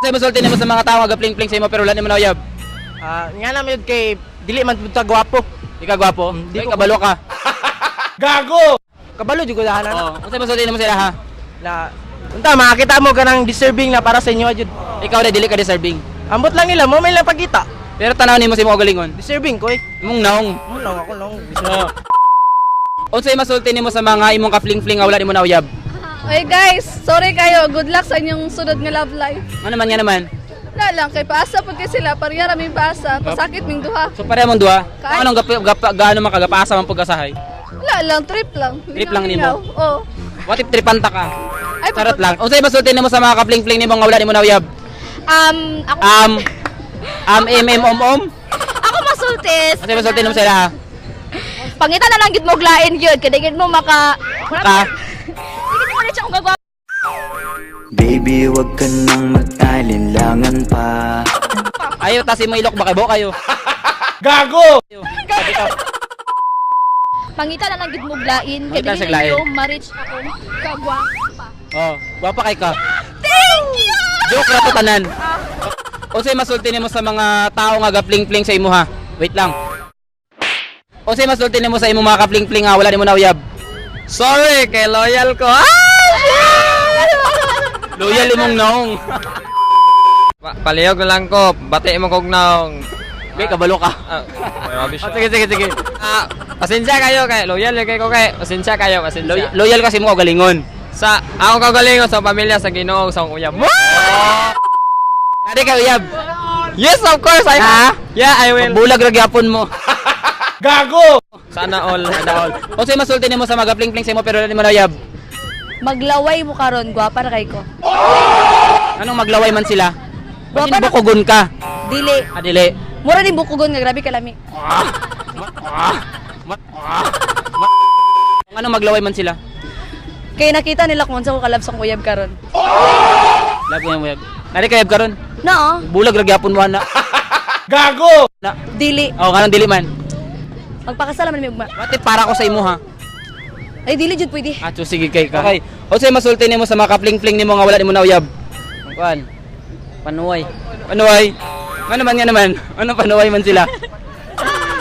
Unsay masulti nimo sa mga tao nga gapling-pling sa imo pero wala nimo nauyab? Ah, nga naman yun kay dili man pud ta gwapo. Di ka gwapo? Di Di ko- kabalo ka. Kabalo jud ko dahanan. Oo. Unsay masulti nimo sa ilaha? Na unta makakita mo kanang deserving na para sa inyo jud. Ikaw na dili ka deserving. Ambot lang nila mo may lang pagkita. Pero tanaw nimo sa imong kaugalingon. Deserving ko eh. Imong naong. Mo lang ako lang. Deserving. Unsay masulti nimo sa mga imong ka-fling-fling nga wala nimo nauyab? Oy guys, sorry kayo. Good luck sa inyong sunod nga love life. Ano naman nga naman? Wala lang, kay paasa pud kay sila, pareha ra ming paasa. Pasakit ming duha. So pareha mong duha. Kaay. Anong gap, gap, gaano man kagapaasa man pag-asahay? Wala lang, trip lang. Trip lang nimo? Oo. What if tripanta ka? Ay, Charot lang. Unsay masulti nimo sa mga ka-fling-fling nimo nga wala nimo nauyab? Ako, M M om om. ako masultis. Unsay masulti nimo sa ilaha? Pangita na lang gid mo glain gyud kay di gid mo maka wala Ka. Di gid mo na siya kung gagawa. Baby, wag ka nang mag-alinlangan pa. Ayo tas imo ilok ba kay bo kayo? Pangita na lang gid mo glain kay Pangita di sa gid glain. mo ma-reach ako kagwapa. Oh, gwapa kay ka. Thank you. Joke ra to tanan. Unsay masulti nimo sa mga tao nga gapling-pling sa imo ha? Wait lang. Unsay masulti nimo sa imong mga ka-fling-fling nga wala nimo nauyab? Sorry kay loyal ko. Ah! Loyal imong naong. Palihog na lang ko, bati mo kog naong. Kay kabalo ka. Ah, grabe Oh, siya. sige sige sige. Ah, pasensya kayo kay loyal kay ko kay pasensya kayo, pasensya. Loyal kasi mo kaugalingon. Sa ako kagalingon sa pamilya sa Ginoo sa akong uyab. Nari ka uyab. Yes, of course I Ha? Yeah, I will. Bulag ra gyapon mo. Sana all. Sana all. Unsay masulti nimo sa mga pling-pling sa imo pero wala nimo nauyab? Maglaway mo karon, gwapa na kay ko. Anong maglaway man sila? Basin Gwapa na- bukogon ka. Dili. Adili. Mura ni bukugon nga grabe kalami. Anong maglaway man sila? Kay nakita nila kung unsa ko kalab sa akong uyab karon. Love mo yung uyab. Nari ka uyab karon? Noo, Bulag ra gyapon mo ana. Na. dili. Oh, kanang dili man. Magpakasal man mi ugma. What if para ko sa imo ha? Ay dili jud pwede. Ah, sige kay ka. Okay. Unsay masulti nimo sa mga ka-fling-fling nimo nga wala nimo nauyab? Kuan. Panuway. Panuway. Ano man nga naman? Ano panuway man sila?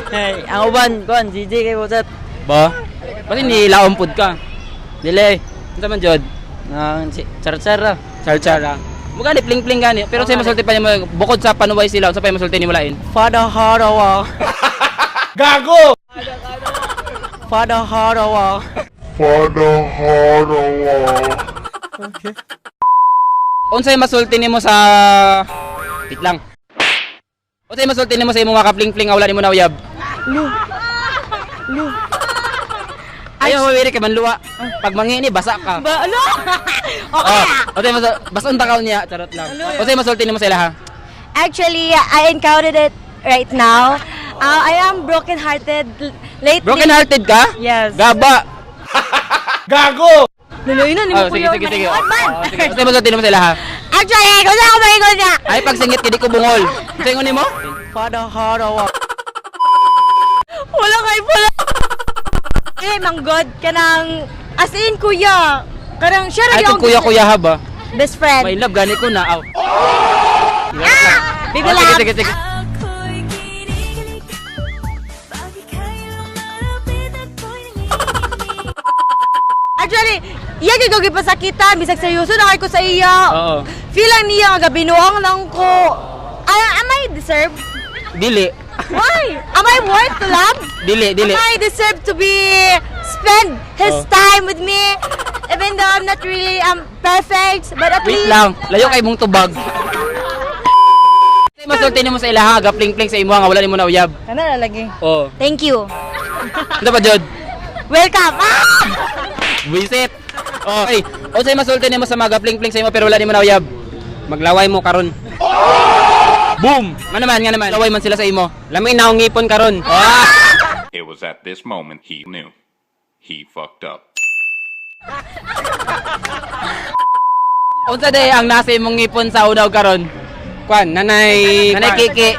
Hey, ang uban kuan GG kay Bosat. Ba? Pati nilaom pud ka. Dili. Unsa man jud? Nang si char-char ra. Char-char ah. Mugani pling-pling gani. Pero unsay masulti pa nimo bukod sa panuway sila, unsa pa yung masulti nimo lain? Fada harawa. Gago. Fada harawa. Unsay masulti nimo sa Wait lang. Unsay masulti nimo sa imong mga ka-fling-fling nga wala nimo nauyab? Lu. Lu. Ayaw mo kay manluwa. Pag mangini basa ka. Ba ano? Okay. Oh, unsay masul basun ta ka niya, charot lang. Unsay masulti nimo sa ilaha? Actually, I encountered it right now. I am broken-hearted lately. Broken hearted ka? Yes. Gaba. Luloy na nimo Oh, sige kuya. sige sige. Man! Oh, sige. Unsay masulti nimo sa ilaha? Actually, kung saan ako maingon niya. Ay pagsingit kay di ko bungol. Unsay ingon nimo? Fada harawa. Wala kay wala. Eh, manggod ka ng as in, kuya. Kanang siya Ay rin kung kuya kuya ha ba? Best friend. May love gani ko na. Aw. Baby Oh, sige love. sige sige. Actually, iya kay ko gipasakitan bisag seryoso na kay ko sa iya. Oo. Feel lang niya nga gabinuang lang ko. Ay, am I deserve? Dili. Why? Am I worth to love? Dili, dili. Am I deserve to be spend his Oh. time with me? Even though I'm not really perfect, but at Wait least lang. Layo kay mong tubag. Unsay masulti nimo sa ilaha ga pling-pling sa imo nga wala nimo nauyab? Kana ra lagi. Oh. Thank you. Ano pa jud? Welcome. Ah! Visit. Oh. Ay, unsay masulti nimo sa mga pling-pling sa imo pero wala nimo nauyab? Maglaway mo karon. Boom! Nga naman, nga naman. Laway man sila sa imo. Lami na akong ngipon karon. Ah! It was at this moment he knew. He fucked up. Unsa day ang nasa imong ngipon sa unaw karon? Kuan, nanay Nanay kuan. Kiki.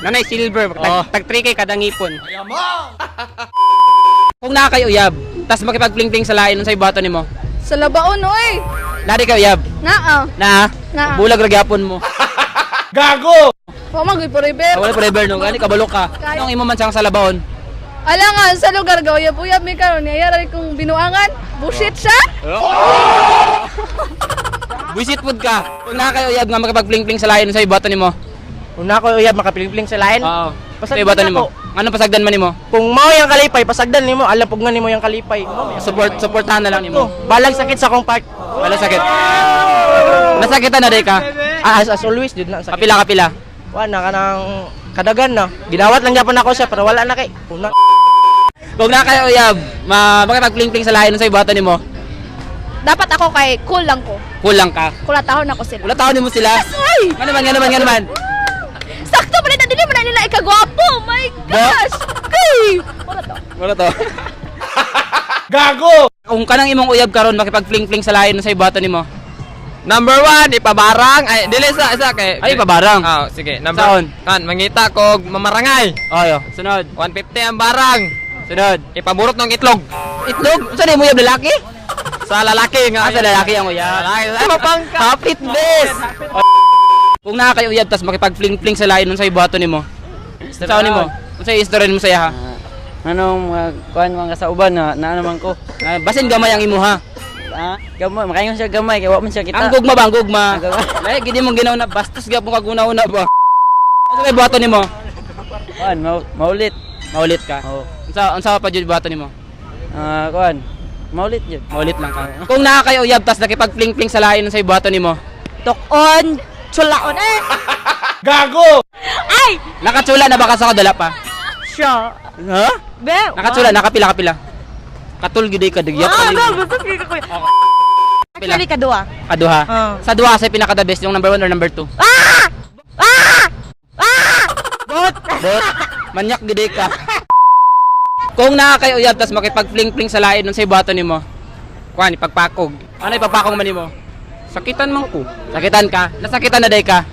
Nanay silver, Oh. tag, tag 3K kada ngipon. Kung naa kay uyab, tas makipagpling-pling sa lain unsay buhaton nimo? Sa labaon oy. Nari kay uyab. Naa. Na? Naa. Bulag ra gyapon mo. Wa man gyud forever. Ah, wala forever no, gani kabalo ka. Anong imo man siyang salabaon? Ala nga sa lugar ga uyab-uyab mi karon niya ra kong binuangan. Bullshit siya. Buisit pud ka. Kung naa kay uyab nga makapag-pling-pling sa lain sa ibato nimo. Una ko uyab makapilipling sa lain. Oo. Sa Pasagdan ibato nimo. ako. Anong pasagdan man nimo? Kung mao yung kalipay, pasagdan nimo, alam pug nga nimo yung kalipay. Supportahan na lang nimo. Balag sakit sa akong part. Wala sakit. Nasakitan na day ka. Ah, as always jud na ang sakit. Kapila kapila. Wa na kanang kadagan na. Gidawat lang gyapon ako siya pero wala na kay. Una. Kung naa kay uyab, makipag-pling-pling sa lain sa ibato nimo. Dapat ako kay cool lang ko. Kulang ka. Kulatahon ako sila. Wala taon nimo sila. Ay! Nga naman, nga naman, nga naman. Sakto pala na dili mo na nila ikagwapo. My gosh. Kay. Wala to. Wala to. Gago! Kung kanang imong uyab karon makipag-fling-fling sa lain sa ibato nimo. Number one, ipabarang. Ay, dili sa isa kay. Ay, ipabarang. Ah, sige. Number Saon? Kan, mangita kog mamarangay. Ayo, sunod. 150 ang barang. Sunod. Ipaburot ng itlog. Itlog, unsa ni mo uyab lalaki? Sa lalaki nga. Ah, sa lalaki ang uyab. Lalaki. Mapangka. Hapit bes. Kung naa kay uyab tas makipag-fling-fling sa lain sa ibato nimo. Saon nimo? Unsa istorya nimo sa iya ha? Anong mga kuan mga sa uban na naa naman ko. Ah, basin gamay ang imuha. Ah, gamay makaingon siya gamay kay wa man siya kita. Ang gugma ba ang gugma? Ang gugma. Lahi gid imong ginaw na bastos gyapon kag una-una ba. Unsa kay buhaton nimo? Kuan maulit. Maulit ka. Oo. Unsa pa jud buhaton nimo? Ah, kuan maulit jud. Maulit lang ka. Kung naa kay uyab tas nakipag-fling-fling sa lain sa ibuhaton nimo. Tukon, chulaon eh. Ay! Nakatsula na ba ka sa kadala pa? Siya. Ha? Be, Nakatsula, nakapila kapila. Katul gyud ka dugyat. Ah, no, gusto ko kuya. Actually, kadua. Kaduha. Ah. Sa duha sa pinaka the best yung number 1 or number 2? Ah! Ah! Ah! Bot. Bot. Manyak gyud ka. Kung naa kay uyab tas makipag-fling-fling sa lain nun sa ibuhaton nimo. Kuan, ipagpakog. Ano ipapakong man nimo? Sakitan man ko. Sakitan ka. Nasakitan na day ka.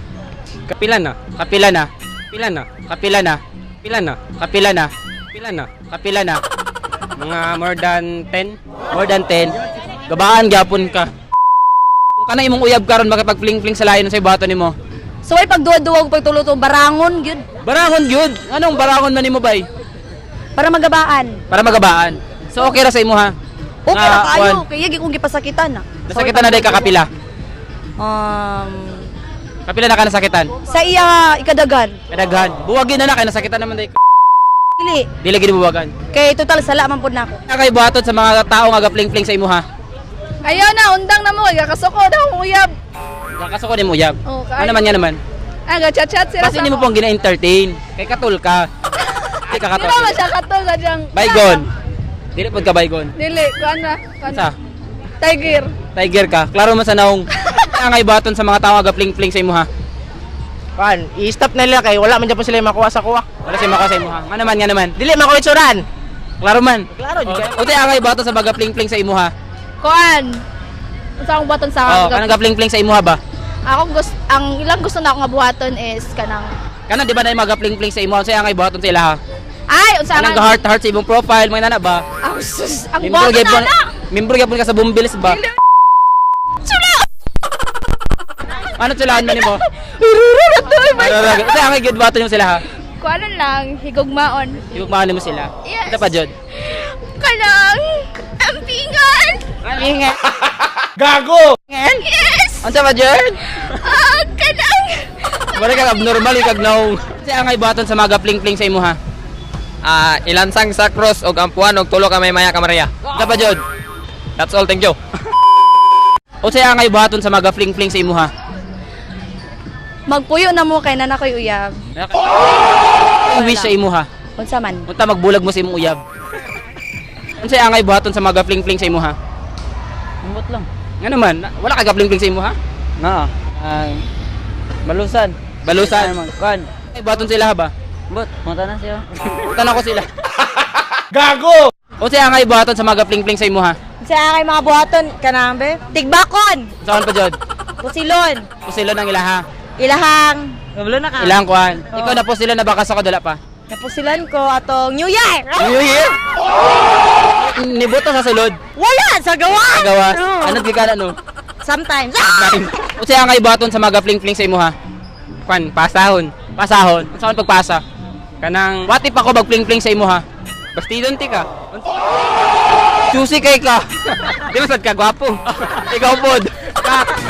Kapila na. Kapila na. Pila na. Kapila na. Pila na. Kapila na. Pila na. Kapila na. Mga more than 10. More than 10. Gabaan gyapon ka. Kung kana imong uyab karon makipag-fling-fling sa lain sa ibuhaton nimo. So ay pagduwa-duwa ug pagtuluto barangon gyud Barangon gyud. Anong barangon man nimo bay? para magabaan. Para magabaan. So okay ra sa imo ha. Okay Nga, ra kaayo kuwan. kay yagi kong gipasakitan na. Nasakitan na day ka kapila. Kapila na ka nasakitan. Sa iya ikadagan. Kadaghan. Buwagin na na kay nasakitan naman day. Dili Dili gid buwagan. kay total sala man pud nako. Na kay buhaton sa mga tao nga gapling-fling sa imo ha. Ayaw na undang na mo kay kakasuko daw akong uyab. Kakasuko nimo uyab. Oh, Ano naman nga naman? Ah, ga-chat-chat sila Kasi sa nimo ako. pong gina-entertain. Kay katul ka. Di ka Di katul. ba man siya katol sadyang. Baygon. Dili pod ka baygon. Dili, kuan na. Kuan Sa na. Tiger. Tiger ka. Klaro man sa naong. Ang kay buhaton sa mga tao nga gapling-fling sa imo ha. Kuan, i-stop na nila kay wala man gyapon sila makuha sa kuha. Wala siya makuha sa imo ha. Nga naman, nga naman. Dili makuha itsuran. Klaro man. Klaro jud kay. Uti ang kay buhaton sa mga gapling-fling sa imo ha. Kuan. Unsa akong buhaton sa Oh, kanang gapling-fling sa imo ha ba? Akong gusto ang ilang gusto na akong nga buhaton is kanang Kana di ba na yung mga gapling-fling sa imo? Unsa ang kay buhaton sa ila ha? ay unsa Kanang man ga heart heart sa imong profile, mga nana ba? Ah, sus, ang Membro buhaton na gyapon, na. membro gyapon ka sa Bumbilis ba? Sula. Ano tsulaan man nimo? Rururut Uti ang kay good buhaton nimo sila ha. Kuan lang higugmaon. Igugmahan nimo sila. Yes. Ito pa jud. Kanang ampingan. Ingat. Yes. Unsa pa jud? Ah, kanang Wala kang abnormal ikag naong. Uti ang kay buhaton sa mga gapling-fling sa imo ha. Ah, ilansang sa cross og ampuan og tulo ka may maya ka Maria. Ito pa jud. That's all, thank you. Unsay ang kay buhaton sa mga fling-fling sa imo ha? Magpuyo na mo kay nana ko'y uyab. Ang wish sa imo ha. Unsa man? Unta magbulag mo sa imong uyab. Unsay angay buhaton sa mga fling-fling sa imo ha? Ambot lang. Nga naman, wala ka gapling-fling sa imo ha? Na. Ah, balusan. Balusan. Ay, kuan. Ay buhaton sila ha ba? Ambot, mata na siya. Utan ako sila. Gago! Unsay angay buhaton sa mga fling-fling sa imo ha? Sa akay mga buhaton kanang be. Tigbakon, Saan pa jud? pusilon, Pusilon ang ilaha. ilahang. Kabalo na ka. Ilang kuan. Ikaw na pusilon na baka sa kadala pa. Napusilan ko atong New Year. New Year? Nibuto sa sulod. Wala sa gawas. Sa gawas. Oo. Anong gikan ano? Sometimes. Ah! Unsay angay buhaton sa mga fling-fling sa imo ha? Kwan, pasahon. Pasahon. Unsa man pagpasa? Kanang What if ako magpling-pling sa imo ha? Bastidon ti ka. Susi kay ka. Di man sad ka gwapo. Ikaw pod. Kak.